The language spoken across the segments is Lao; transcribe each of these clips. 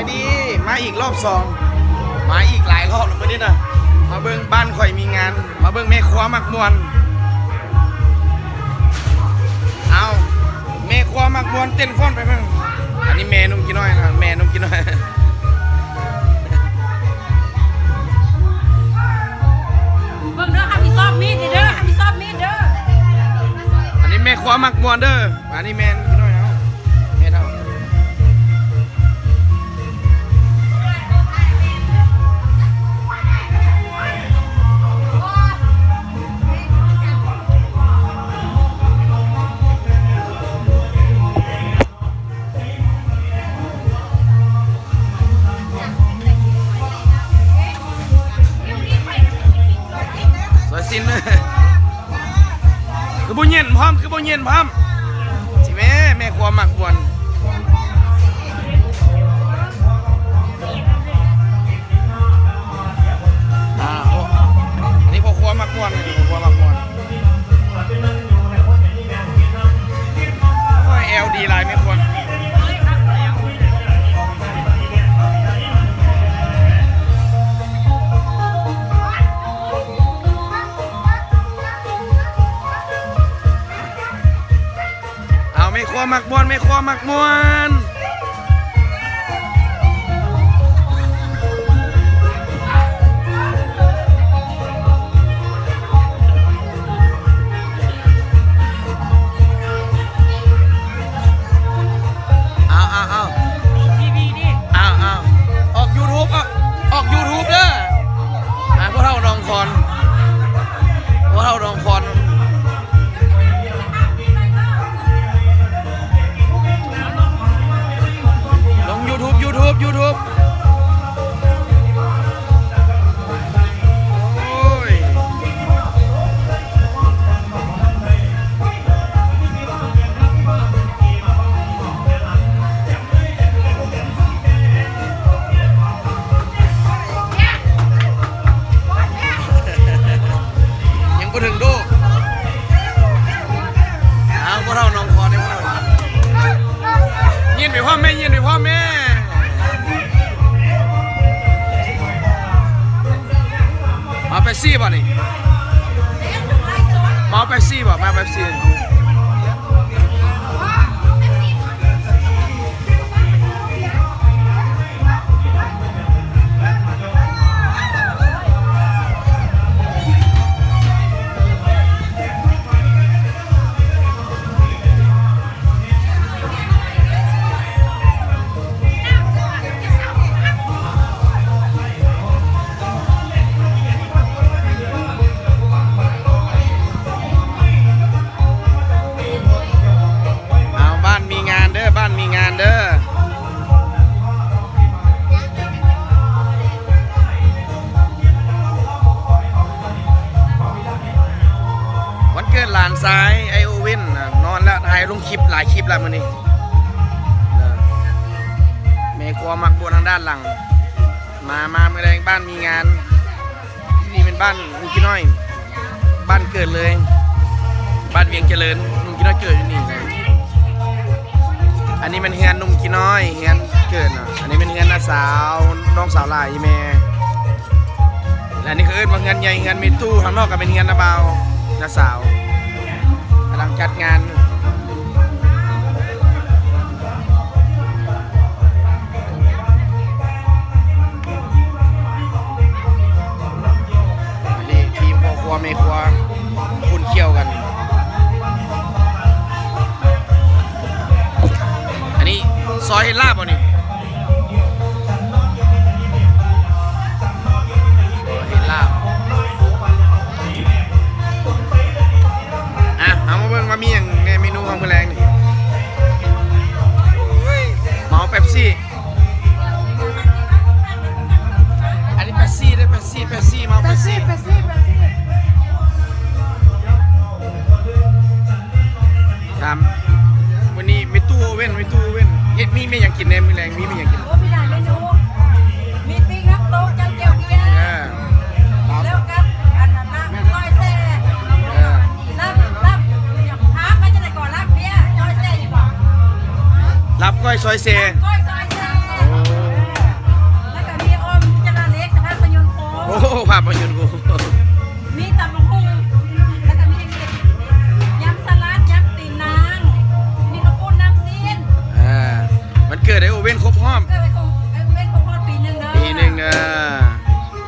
ນີ້ມາອີກລອບສອງ ມາອີກຫຼາຍລອບແລ້ວມື້ນີ້ນະ ມາເບິ່ງບ້ານຂ້ອຍມີງານ ມາເບິ່ງແມ່ຄົວມັກມ່ວນ. ເອົາ ແມ່ຄົວມັກມ່ວນເຕັ້ນຟ້ອນໄປເບິ່ງ. ອັນນີ້ແມ່ໜຸ່ມກີນ້ອຍນະ ແມ່ໜຸ່ມກີນ້ອຍ. ເບິ່ງເດີ ຮັບຜິດຊອບມີດເດີ ຮັບຜິດຊອບມີດເດີ. ອັນນີ້ແມ່ຄົວມັກມ່ວນເດີ. ອັນນີ້ແມ່ນພີ່ນ້ອງເຮົາ ແມ່ເຖົ້າ. ສວຍສິ້ນ ຄືບໍ່ເຢັນພ້ອມ ຄືບໍ່ເຢັນພ້ອມ ຊິແມ່ ແມ່ຄົວມັກມ່ວນ. ອ່າ ໂອ້ ອັນນີ້ພໍ່ຄົວມັກມ່ວນ ພໍ່ຄົວມັກມ່ວນ. ໂອ້ຍ ແອວດີຫຼາຍແມ່ຄົວ. ເອົາ ແມ່ຄົວມັກມ່ວນ ແມ່ຄົວມັກມ່ວນ. ເອົາ ເອົາ ເອົາ ເອົາ ເອົາ ອອກຢູທູບ ອອກ ອອກຢູທູບເດີ. ອ່າ ພໍ່ເຖົ້າໜອງຄອນ ພໍ່ເຖົ້າໜອງຄອນ. ລົງຢູທູບ ຢູທູບ ຢູທູບ. ໂອ້ຍ ຍັງບໍ່ເຖິງໂດ. ອ້າວ ບໍ່ເທົ່າໜອງຄອນເດ້ ບໍ່ເທົ່າ. ຍິນໄປພ້ອມແມ່ ຍິນໄປພ້ອມແມ່. ເອົາເປັບຊີບໍ່ນີ້? ເອົາເປັບຊີບໍ່? ມາເປັບຊີ. ເອົາ ບ້ານມີງານເດີ ບ້ານມີງານເດີ. ວັນເກີດຫຼານຊາຍ ໄອໂອເວັນ ນອນແລ້ວ ຖ່າຍລົງຄລິບ ຫຼາຍຄລິບແລ້ວມື້ນີ້. ແມ່ຄົວມັກມ່ວນທາງດ້ານຫຼັງ. ມາ ມາ ມື້ແລງບ້ານມີງານ. ທີ່ນີ້ແມ່ນບ້ານໜຸ່ມກີນ້ອຍ ບ້ານເກີດເລີຍ ບ້ານວຽງຈະເລີນ. ໜຸ່ມກີນ້ອຍເກີດຢູ່ນີ້ເລີຍ. ອັນນີ້ແມ່ນເຮືອນໜຸ່ມກີນ້ອຍ ເຮືອນເກີດເນາະ. ອັນນີ້ແມ່ນເຮືອນນ້າສາວ ນ້ອງສາວຫຼ້າອີ່ແມ່. ແລະ ອັນນີ້ເຂົາເອີ້ນວ່າເຮືອນໃຫຍ່ ເຮືອນແມ່ຕູ້. ທາງນອກກໍເປັນເຮືອນນ້າບ່າວ ນ້າສາວ ກຳລັງຈັດງານ. ອັນນີ້ທີມພໍ່ຄົວແມ່ຄົວ ຄົນຂຽວກັນ. ອັນນີ້ຊອຍເຮັດລາບບໍ່ນີ້? ເຮັດລາບ. ອ່ະ ເຮົາມາເບິ່ງວ່າມີຫຍັງແດ່ເມນູເຮົາມື້ແລງນີ້. ເມົາເປັບຊີ. ອັນນີ້ເປັບຊີເດີ ເປັບຊີ ເປັບຊີ ເມົາເປັບຊີ ເປັບຊີ ເປັບຊີ ເປັບຊີ. ຕາມ ມື້ນີ້ມີຕູ້ເວັນ ມີຕູ້ເວັນ ເຮັດ ມີ ມີຫຍັງກິນແດ່ມື້ແລງ? ມີ ມີຫຍັງກິນ? ໂອ້ ມີຫຼາຍເມນູ ມີປີ້ງນ້ຳຕົກ ຈ້ຳແຈ່ວເພຍ ເອີ ແລ້ວກັບອັນນັ້ນ ລາບ ແມ່ນ ຊອຍແຊ ເອີ ລາບ ລາບ ຫາມາຈັ່ງໃດກໍລາບເພຍ ຊອຍແຊ ຫຍັງກໍ ລາບກ້ອຍຊອຍແຊ ລາບກ້ອຍຊອຍແຊ. ໂອ້ ເວັນຄົບຮອບ ເອີ ເວັນຄົບ ເອີ ເວັນຄົບຮອບປີໜຶ່ງເດີ ປີໜຶ່ງເດີ.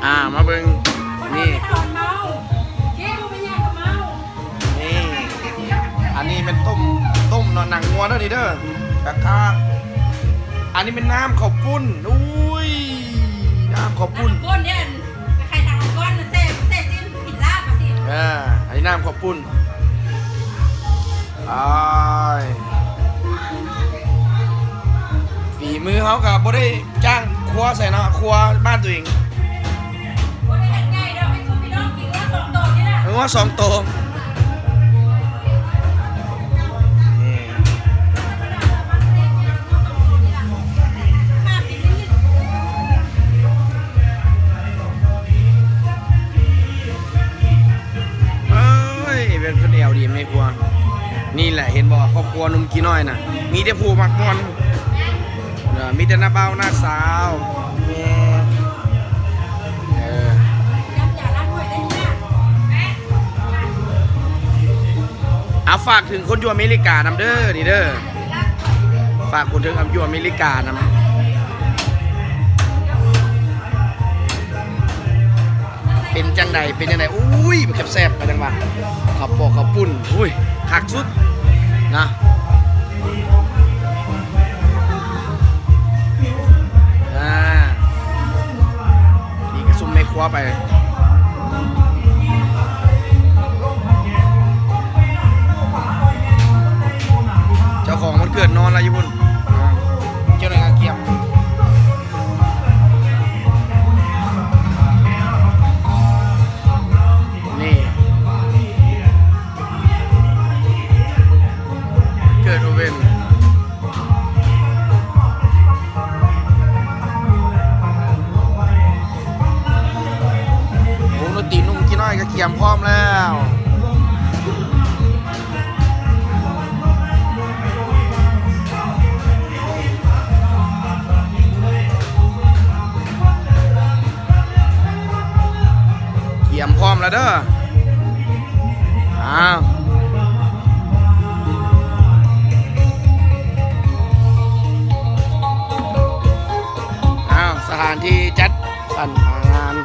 ອ່າ ມາເບິ່ງນີ້ ເຮົາເປັນຫຍັງກໍເມົາ ນີ້ ອັນນີ້ແມ່ນຕົ້ມ ຕົ້ມເນາະ ໜັງງົວເດີນີ້ເດີ ກະຄາ ອັນນີ້ແມ່ນນ້ຳເຂົ້າປຸ້ນ ອຸ້ຍ ນ້ຳເຂົ້າປຸ້ນ ນ້ຳເຂົ້າປຸ້ນເດ້ ໄຂ່ທາງກ້ອນ ແຊ່ ແຊ່ຊີ້ນ ກິນລາບວ່າຊີ້ ເອີ ອັນນີ້ນ້ຳເຂົ້າປຸ້ນ. ອ້າຍ ຝີມືເຮົາກໍບໍ່ໄດ້ຈ້າງຄົວໃສ່ເນາະ ຄົວບ້ານຕົວເອງ ບໍ່ໄດ້ເຮັດໃຫຍ່ດອກ ໃຫ້ຊຸມພີ່ນ້ອງກິນງົວສອງໂຕນີ້ແຫຼະ ງົວສອງໂຕ ນີ້. ເອີຍ ເປັນຄົນແອວດີແມ່ຄົວ ນີ້ແຫຼະ ເຫັນບໍ່ ຄອບຄົວໜຸ່ມກີນ້ອຍນະ ມີແຕ່ຜູ້ມັກມ່ວນ ເອີ ມີແຕ່ນ້າບ່າວນ້າສາວ ເອີ ເອົາ ຝາກເຖິງຄົນຢູ່ອາເມລິການຳເດີ ນີ້ເດີ ຝາກຄົນເຖິງ ຢູ່ອາເມລິການຳ. ເປັນຈັ່ງໃດ ເປັນຈັ່ງໃດ ອຸ້ຍ ແຊບໆ ກໍຈັ່ງວ່າ ເຂົ້າປອກເຂົ້າປຸ້ນ ອຸ້ຍ ຄັກສຸດນະ ອ່າ ນີ້ກໍຊຸມແມ່ຄົວໄປ ເຈົ້າຂອງວັນເກີດນອນລະຢູ່ພຸ້ນ ອ່າ ເຈົ້າໜ້າຍກະກຽມ ນີ້ ເກີດໂອເວັນ ວົງດົນຕີໜຸ່ມກີນ້ອຍກໍກຽມພ້ອມແລ້ວ. ກຽມພ້ອມແລ້ວເດີ ອ້າວ ອ້າວ ສະຖານທີ່ຈັດ ອັນ ງານ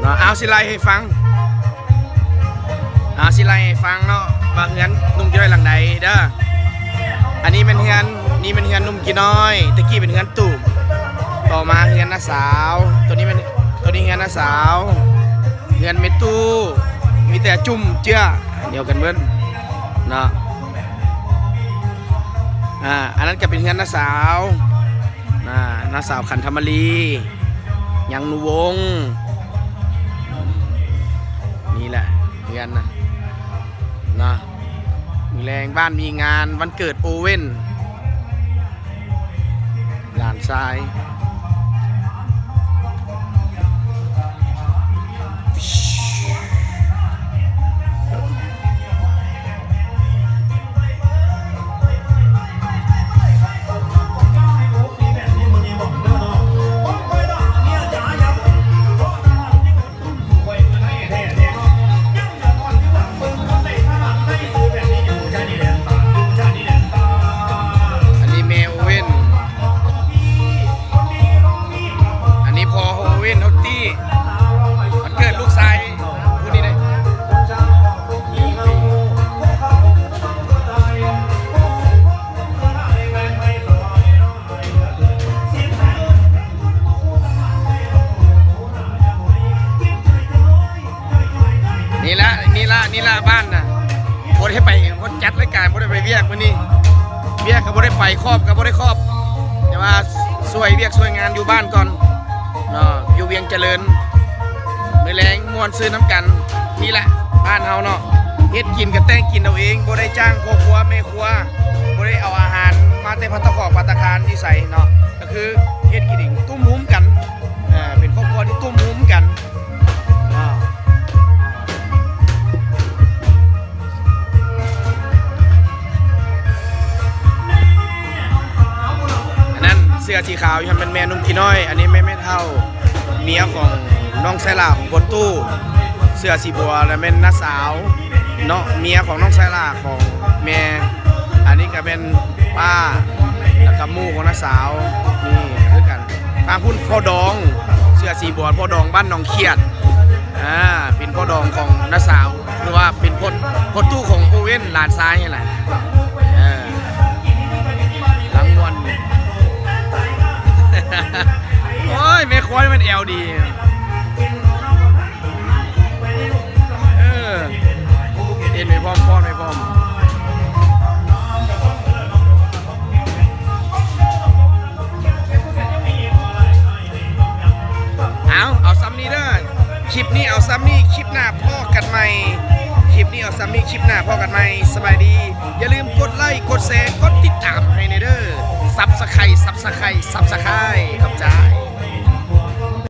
ເນາະ ເອົາ ຊິໄລ່ໃຫ້ຟັງ ເອົາ ຊິໄລ່ໃຫ້ຟັງເນາະ ວ່າເຮືອນໜຸ່ມກີນ້ອຍຫຼັງໃດເດີ. ອັນນີ້ແມ່ນເຮືອນ ນີ້ແມ່ນເຮືອນໜຸ່ມກີນ້ອຍ ແຕ່ກີ້ເປັນເຮືອນຕູບ ຕໍ່ມາເຮືອນນ້າສາວ ໂຕນີ້ແມ່ນ ໂຕນີ້ເຮືອນນ້າສາວ ເຮືອນແມ່ຕູ້ ມີແຕ່ຈຸ້ມເຈື້ອດຽວກັນເບິດເນາະ. ອ່າ ອັນນັ້ນກໍເປັນເຮືອນນ້າສາວ ອ່າ ນ້າສາວຂັນທະມາລີ ຍັງນຸວົງ ນີ້ແຫຼະເຮືອນນະ ເນາະ ມື້ແລງບ້ານມີງານວັນເກີດໂອເວັນ ຫຼານຊາຍ. ອັນນີ້ແມ່ໂອເວັນ ອັນນີ້ພໍ່ຂອງໂອເວັນ ເຮົາຕີ ວັນເກີດລູກຊາຍຜູ້ນີ້ເດ້. ນີ້ລະ ນີ້ລະ ນີ້ລະບ້ານນະ ບໍ່ໄດ້ໄປ ບໍ່ຈັດລາຍການ ບໍ່ໄດ້ໄປວຽກມື້ນີ້ ວຽກກໍບໍ່ໄດ້ໄປ ຄອບກໍບໍ່ໄດ້ຄອບ ແຕ່ວ່າຊ່ວຍວຽກຊ່ວຍງານຢູ່ບ້ານກ່ອນເນາະ ຢູ່ວຽງຈະເລີນ ມື້ແລງມ່ວນຊື່ນນຳກັນ. ນີ້ລະບ້ານເຮົາເນາະ ເຮັດກິນກໍແຕ່ງກິນເອົາເອງ ບໍ່ໄດ້ຈ້າງພໍ່ຄົວແມ່ຄົວ ບໍ່ໄດ້ເອົາອາຫານມາແຕ່ພັດຕາຂອງພັດຕາຄານຢູ່ໃສເນາະ ກໍຄືເຮັດກິນເອງ ຕຸ້ມໂຮມກັນ ເປັນຄອບຄົວທີ່ຕຸ້ມໂຮມກັນ. ອັນນັ້ນເສື້ອສີຂາ ອັນນີ້ແມ່ນແມ່ນຸ່ງຂີ້ນ້ອຍ ອັນນີ້ແມ່ນແມ່ເຖົ້າ ເມຍຂອງນ້ອງຊາຍຫຼ້າຂອງພໍ່ຕູ້ ເສື້ອສີບົວ ແລະແມ່ນນ້າສາວເນາະ ເມຍຂອງນ້ອງຊາຍຫຼ້າຂອງແມ່ ອັນນີ້ກະແມ່ນປ້າ ແລະກະໝູ່ຂອງນ້າສາວ ນີ້ຄືກັນ ທາງພຸ້ນພໍ່ດອງ ເສື້ອສີບົວ ພໍ່ດອງບ້ານໜອງຂຽດ ອ່າ ເປັນພໍ່ດອງຂອງນ້າສາວ ຫຼືວ່າເປັນພໍ່ຕູ້ຂອງໂອເວັນ ຫຼານຊາຍນີ້ແຫຼະ ເອີ ຫຼັງມ່ວນ ໂອ້ຍ ແມ່ຄວາຍມັນແອວດີ ເອີ ເຕັ້ນໄປພ້ອມ ຟ້ອນໄປພ້ອມ. ເອົາ ເອົາຊ່ຳນີ້ເດີ ຄລິບນີ້ເອົາຊ່ຳນີ້ ຄລິບໜ້າພໍ້ກັນໃໝ່ ຄລິບນີ້ເອົາຊ່ຳນີ້ ຄລິບໜ້າພໍ້ກັນໃໝ່ ສະບາຍດີ ຢ່າລືມກົດໄລ ກົດແຊ ກົດຕິດຕາມໃຫ້ແດ່ເດີ ຊັບສະໄຄ ຊັບສະໄຄ ຊັບສະໄຄ ຂອບໃຈ.